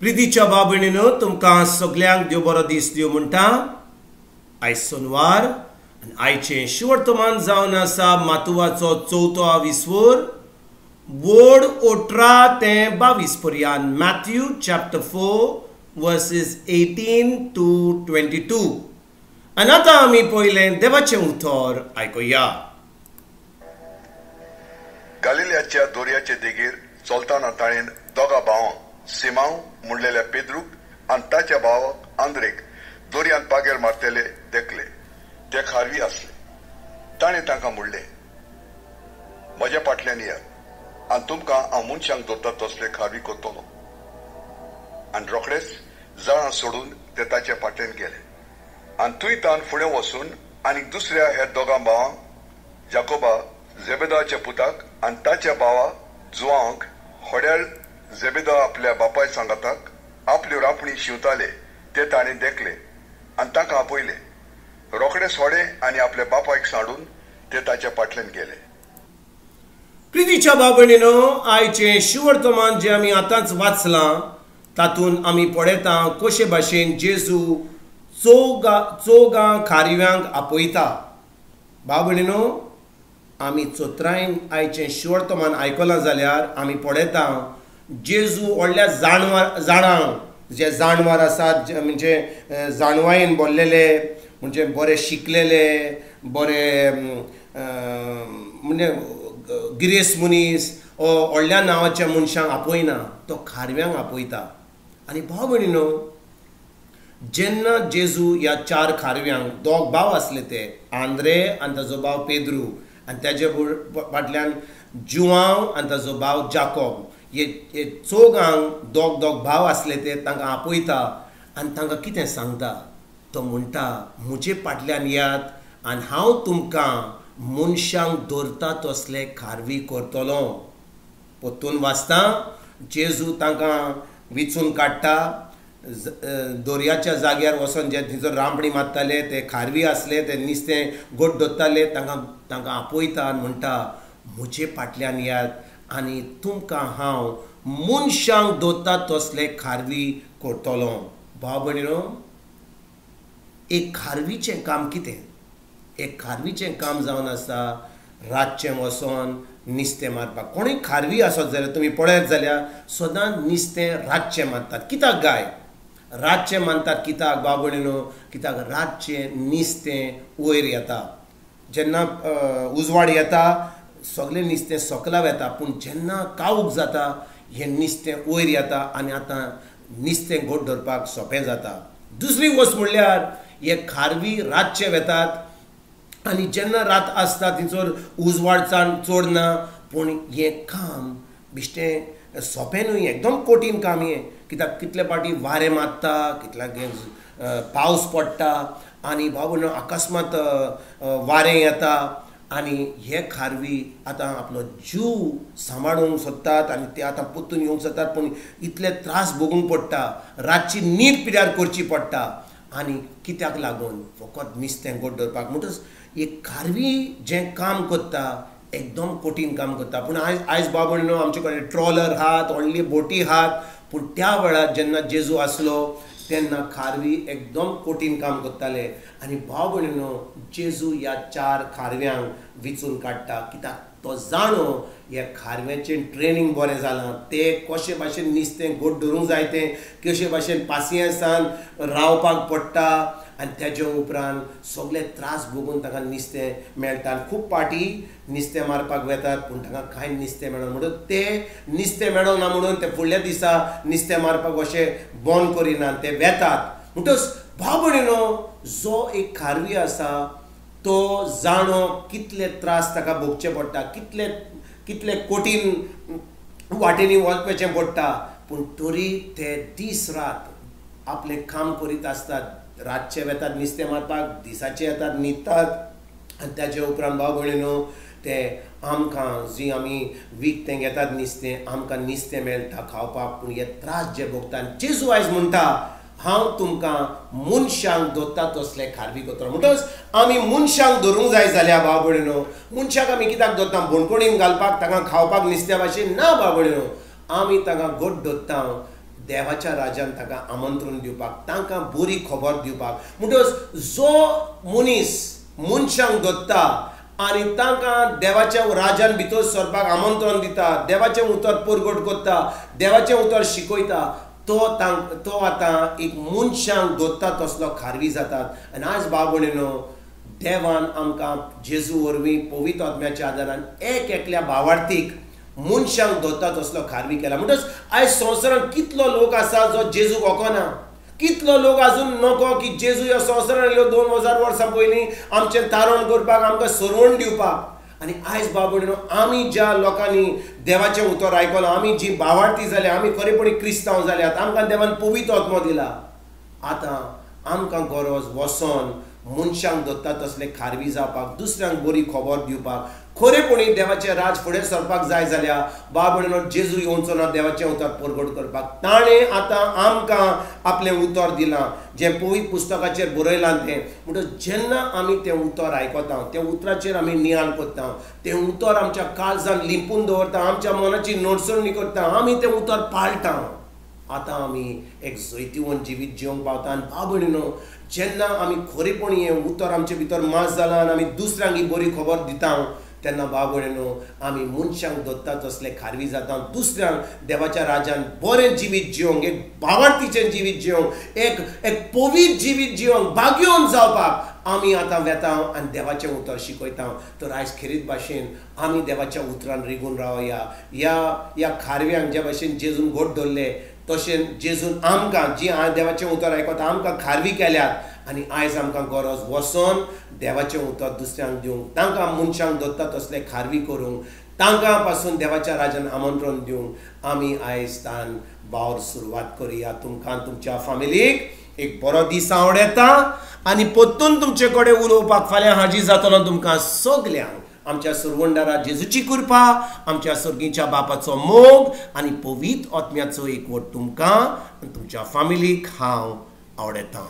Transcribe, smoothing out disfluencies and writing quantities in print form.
प्रितीच्या भाव भयणीनो, तुमकां सगल्यांक देव बरो दीस दिवं म्हणटा. आयज सोनवार आनी आयचें शिवर्तमान जावन आसा मातुवाचो चवथो आविस्वोर वोड 18 ते 22 पर्यंत. Matthew chapter 4 versus 18 to 22. आनी आतां आमी पयलें देवाचें उतर आयकुया. गालिलियाच्या दोरयाचे देगेर चलतना ताणें दोगा भावांक, सिमांव म्हणलेल्या पेद्रूक आनी ताच्या भावाक आंद्रेक दोरयांत पागेर मारतले देखले. ते खारवी आसले. ताणें तांकां म्हणलें, म्हज्या फाटल्यान येयात आनी तुमकां हांव मनशांक धरता तसले खारवी करतलो. आनी रोखडेच जाळां सोडून ते ताच्या फाटल्यान गेले. आनी थंय तान फुडें वचून आनी दुसऱ्या ह्या दोगां भावांक, जाकोबा जेबेदाच्या पुताक आनी ताच्या भावा जुवांक, होड्यार जेबेदा आपल्या बापाय सांगाताक आपल्यो रांपणी शिंवताले ते ताणें देखले आनी तांकां आपयले. रोखडे सोडे आनी आपल्या बापायक सांडून ते ताच्या फाटल्यान गेले. प्रितीच्या भाव भयणीनो, आयचें शिवर्तमान जें आमी आतांच वाचलां तातूंत आमी पळयता कशे भाशेन जेजू चौगां खारव्यांक आपयता. भाव भयणीनो, आमी चोत्रायन आयचें शिवर्तमान आयकलां जाल्यार आमी पळयता जेजू व्हडल्या जाणांक, जे जाणवार आसात, म्हणजे जाणवायेन भरलेले, म्हणजे बरे शिकलेले, बरे म्हणजे गिरेस्त मनीस व्हडल्या नांवाच्या मनशांक आपयना, तो खारव्यांक आपयता. आनी भाव भयणीनो, जेन्ना जेजू ह्या चार खारव्यांक, दोग भाव आसले ते आंद्रे आनी ताजो भाव पेद्रू आनी ताजे फाटल्यान जुवांव आनी ताजो भाव जाकोब, हे चौगांक दोग दोग भाव आसले ते तांकां आपयता आनी तांकां कितें सांगता, तो म्हणटा म्हजे फाटल्यान येयात आनी हांव तुमकां मनशांक दवरता तसले खारवी करतलो. परतून वाचता, जेजू तांकां विचून काडटा. दोरयाच्या जाग्यार वचोन जे थंयसर रांपणी मारताले ते खारवी आसले, ते नुस्तें गोट दवरताले, तांकां आपयता आनी म्हणटा म्हजे फाटल्यान येयात आनी तुमकां हांव मनशांक दवरता तसले खारवी करतलो. भाव भयणीनो, एक खारवीचें काम कितें? एक खारवीचें काम जावन आसा रातचें वचोन नुस्तें मारपाक. कोणूय खारवी आसत जाल्यार तुमी पळयत जाल्यार सदांच नुस्तें रातचें मारतात. कित्याक गाय रातचें मानतात? कित्याक भाव भयणीनो? कित्याक रातचें नुस्तें वयर येता. जेन्ना उजवाड येता सगळें नुस्तें सकला वेता, पूण जेन्ना कावूक जाता हें नुस्तें वयर येता आनी आतां नुस्तें घट धरपाक सोंपें जाता. दुसरी वस्त म्हणल्यार हे खारवी रातचे वेतात आनी जेन्ना रात आसता थंयसर उजवाड चड ना, पूण हें काम बेश्टें सोंपें न्हय, एकदम कठीण काम हें. कित्याक कितले फावटी वारें मारता, कितल्याक पावस पडटा आनी भाव भयणीनो अकस्मात वारें येता आनी हे खारवी आतां आपलो जीव सांबाळूंक सोदतात आनी ते आतां परतून येवंक सोदतात, पूण इतले त्रास भोगूंक पडटा, रातची न्हीद पिड्यार करची पडटा. आनी कित्याक लागून? फकत नुस्तें गोड दवरपाक. म्हणटच एक खारवी जें काम करता एकदम कठीण काम करता. पूण आयज भाव भयणीनो आमचे कडेन ट्रॉलर आहात, व्हडली बोटी आहात, पूण त्या वेळार जेन्ना जेजू आसलो तेन्ना खारवी एकदम कठीण काम करताले. आनी भाव भयणीनो, जेजू ह्या चार खारव्यांक विचून काडटा कित्याक तो जाणो ह्या खारव्यांचें ट्रेनींग बरें जालां, ते कशे भाशेन नुस्तें घट धरूंक जाय, तें कशे भाशेन पासियेंसान रावपाक पडटा आनी तेजे उपरांत सगळे त्रास भोगून तांकां नुस्तें मेळटा. खूब पाटी नुस्तें मारपाक वेतात पूण तांकां कांय नुस्तें मेळना, म्हणून ते नुस्तें मेळना म्हणून ते फुडल्या दिसा नुस्तें मारपाक अशें बंद करिनात, ते वेतात. म्हणटच भाव भयणीनो, जो एक खारवी आसा तो जाणो कितले त्रास ताका भोगचे पडटा, कितले कितले कठीण वाटेंनी वचपाचें पडटा, पूण तरी ते दीस रात आपलें काम करीत आसतात. रातचे वेतात नुस्तें मारपाक, दिसाचे येतात न्हिदतात आनी ताजे उपरांत भाव भयणीनो ते आमकां जी आमी विकतें घेतात नुस्तें, आमकां नुस्तें मेळटा खावपाक, पूण हे त्रास जे भोगता. जेजू आयज म्हणटा हांव तुमकां मनशांक दवरता तसले खारवी करतलो. म्हणटच आमी मनशांक धरूंक जाय जाल्यार भाव भयणीनो, मनशाक आमी कित्याक दवरता? बणकोणीन घालपाक, तांकां खावपाक नुस्त्या भाशेन ना भाव भयणीनो, आमी तांकां घट दवरता देवाच्या राज्यान तांकां आमंत्रण दिवपाक, तांकां बरी खबर दिवपाक। म्हणटकच जो मनीस मनशांक धरता आनी तांकां देवाच्या राज्यान भितर सरपाक आमंत्रण दिता, देवाचें उतर परगट करता, देवाचें उतर शिकयता, तो तो आतां एक मनशांक धरता तसलो खारवी जातात। आनी आज भाव भयणीनो, देवान आमकां जेजू वरवीं पवित्र आत्म्याच्या आदारान एक एकल्या भावार्थीक मनशांक धरता तसलो खारवी केला। म्हणटच आयज संवसारांत कितलो लोक आसा जो जेजूक वखना, कितलो लोक आजून नको की जेजू ह्या संवसारांत आयलो 2000 वर्सां पयलीं आमचें तारण करपाक, आमकां सरवण दिवपाक। आनी आयज भाव भयणीनो, आमी ज्या लोकांनी देवाचें उतर आयकलां, आमी जी भावार्थी जाल्या, आमी खरेपणी क्रिस्तांव जाल्यात, आमकां देवान पवित्र आत्मो दिला, आतां आमकां गरज वचोन मनशांक धरता तसले खारवी जावपाक, दुसऱ्यांक बरी खबर दिवपाक। खरेपणी देवाचें राज फुडें सरपाक जाय जाल्यार भाव भयणीनो, जेजू येवचो ना देवाचें उतर परगट करपाक, ताणें आतां आमकां आपलें उतर दिलां जें पवित्र पुस्तकाचेर बरयलां तें। म्हणटकच जेन्ना आमी तें उतर आयकता, त्या उतराचेर आमी नियाळ करता, तें उतर आमच्या काळजान लिंपून दवरता, आमच्या मनाची नडसणी करता, आमी तें उतर पाळटा, आतां आमी एक जैतिवंत जिवीत जिवंक पावता। आनी भाव भयणीनो, जेन्ना आमी खरेपणी हें उतर आमचे भितर मास जालां आनी आमी दुसऱ्यांक ही बरी खबर दिता, तेन्ना भाव भयणीनो, आमी मनशांक धरता तसले खारवी जाता, दुसऱ्यांक देवाच्या राज्यान बरें जिवीत जिवंक, एक भावार्थीचें जिवीत जिवंक, एक एक पवित्र जिवीत जिवंक, भाग्यवंत जावपाक आमी आतां वेता आनी देवाचें उतर शिकयता। तर आयज खेरीत भाशेन आमी देवाच्या उतरान रिगून रावया। ह्या ह्या खारव्यांक ज्या भाशेन जेजून घट धरले, तशें जेजून आमकां जी देवाचें उतर आयकता आमकां खारवी केल्यात। आनी आयज आमकां गरज वचोन देवाचें उतर दुसऱ्यांक दिवंक, तांकां मनशांक धरता तसले खारवी करूंक, तांकां पासून देवाच्या राज्यान आमंत्रण दिवंक आमी आयज तान वावर सुरवात करुया। तुमकां तुमच्या फामिलीक एक बरो दीस आवडटा आनी परतून तुमचे कडेन उलोवपाक फाल्यां हाजीर जातलो तुमकां सगल्यांक। आमच्या सुरवंडारा जेजूची कृपा, आमच्या सर्गीच्या बापाचो मोग आनी पवित्र आत्म्याचो एकवट तुमकां आनी तुमच्या फामिलीक हांव आवडटा।